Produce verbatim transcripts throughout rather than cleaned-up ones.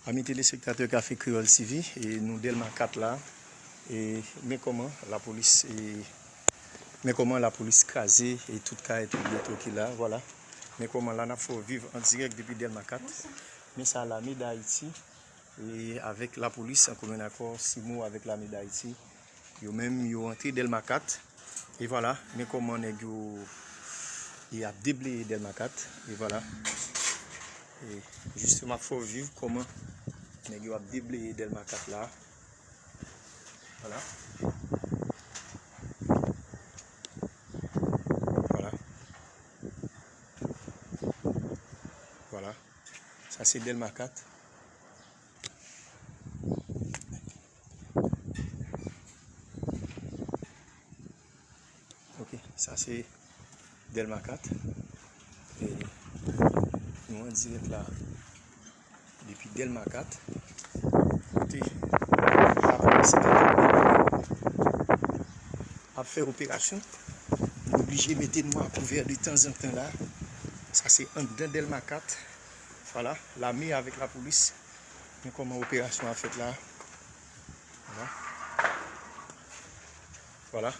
Ami telespektatè Kafe Kreyòl T V, e nou Dèlma kat la, e men kòman lapolis, e men kòman lapolis kraze e tout kay, tout byen ki la, vwala. Men kòman la n ap fè w viv an dirèk depi Dèlma kat. Men sa lame d Ayiti, e avèk lapolis an komen akò, simo avèk lame d Ayiti. Yo menm, yo antre Dèlma kat. E vwala, men kòman nèg yo, y ap debleye Dèlma kat. E vwala. E jis m ap fè w viv kòman nèg yo ap debleye Dèlma kat la. Vwala. Vwala. Vwala. Sa se Dèlma kat. Ok, sa se Dèlma kat. E nou an dirèk la depi Dèlma kat. Kote lapolis ap fè operasyon. Nou oblije mete nou a kouvè de tanzantan la. Sa se anndan Dèlma kat. Vwala, lame avèk lapolis. Men kòman operasyon ap fèt la. Vwala. Vwala.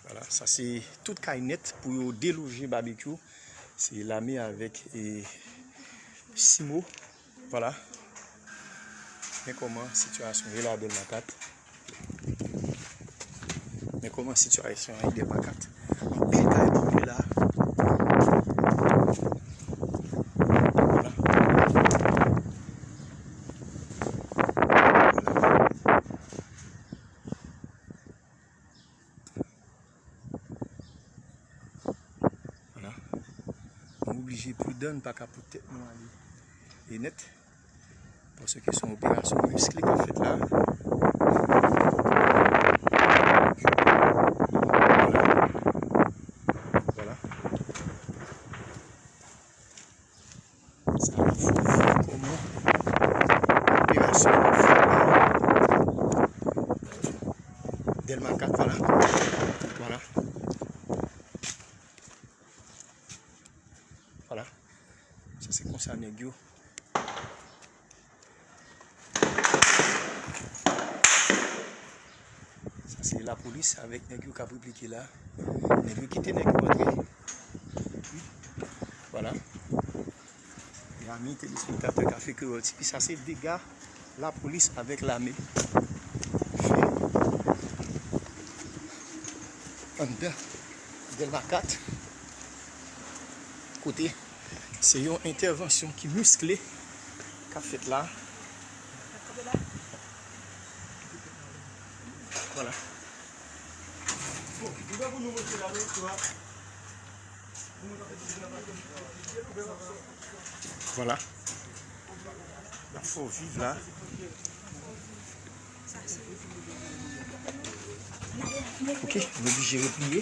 Vwala, sa se tout kay nèt pou yo deloje Babekyou. Se lame avèk, e, simo. Vwala. Men kòman sitiyasyon ye la Dèlma kat. Men kòman sitiyasyon an ye Dèlma kat. Anpil kay boule la. Vwala. Vwala. Vwala. Nou oblije pridan, n pa ka pot tèt nou ale. E nèt. Paske se yon operasyon miskle k ap fèt la. Vwala. Vwala. Sa ap fè w viv kòman operasyon ap fèt la. Dèlma kat, vwala. Vwala. Vwala. Sa se konsa nèg yo. Sa se lapolis avèk nèg yo k ap replike la. Nèg yo kite nèg yo antre. Vwala. Zanmi telespektatè Kafe Kreyòl T V, sa se dega lapolis avèk lame fè anndan Dèlma kat, kote se yon entèvansyon ki miskle k ap fèt la. Vwala. Vwala. N ap fè w viv la. Ok, nou oblije repliye.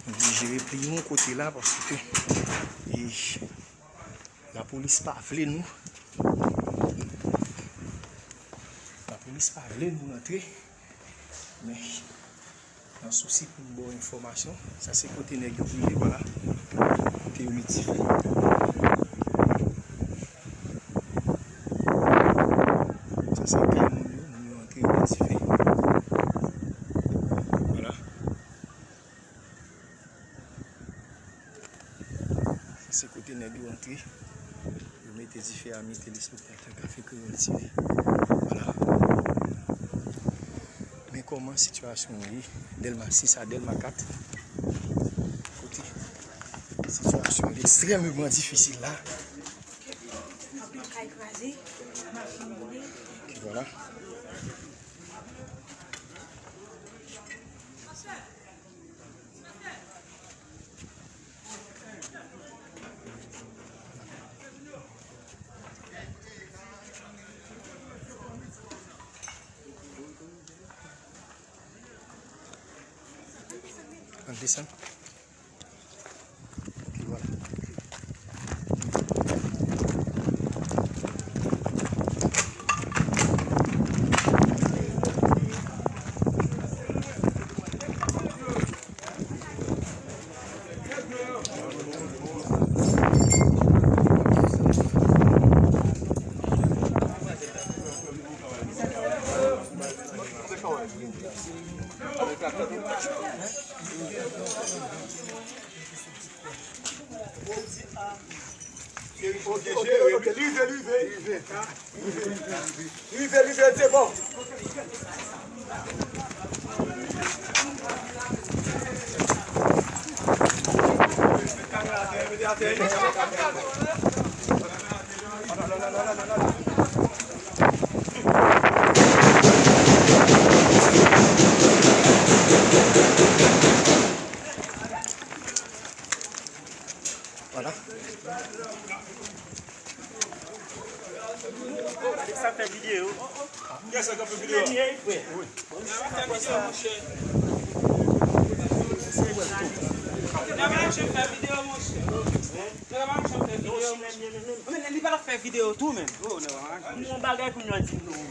Nou oblije repliye yon kote la paske, e, lapolis pa vle nou. Lapolis pa vle nou rantre. Men, nan sousi pou m ba w enfòmasyon, sa se kote nèg yo boule, vwala. Kote yo met dife. Sa se kay moun yo, moun yo antre, yo met dife. Vwala. Se kote nèg yo antre, yo mete dife a, mete li sou pòt Kafe Kreyòl T V. Vwala. Men kòman sitiyasyon an ye, Dèlma sis a Dèlma kat. Kote sitiyasyon an ekstrèmeman difisil la. Anpil kay kraze, machin boule. Vwala. Ann desann. Ok, vwala. Ok, ok, ok, rive, rive. Rive, rive, se bon. Vwala. Sa fè videyo. Kiyès k ap fè videyo a? Wi. Sa pa fè videyo, monchè. Sa pa fè videyo, monchè. Sa pa fè videyo, monchè. Men li pa t ap fè videyo tou, menm. Oh, non. Yon bagay pou nou di nou.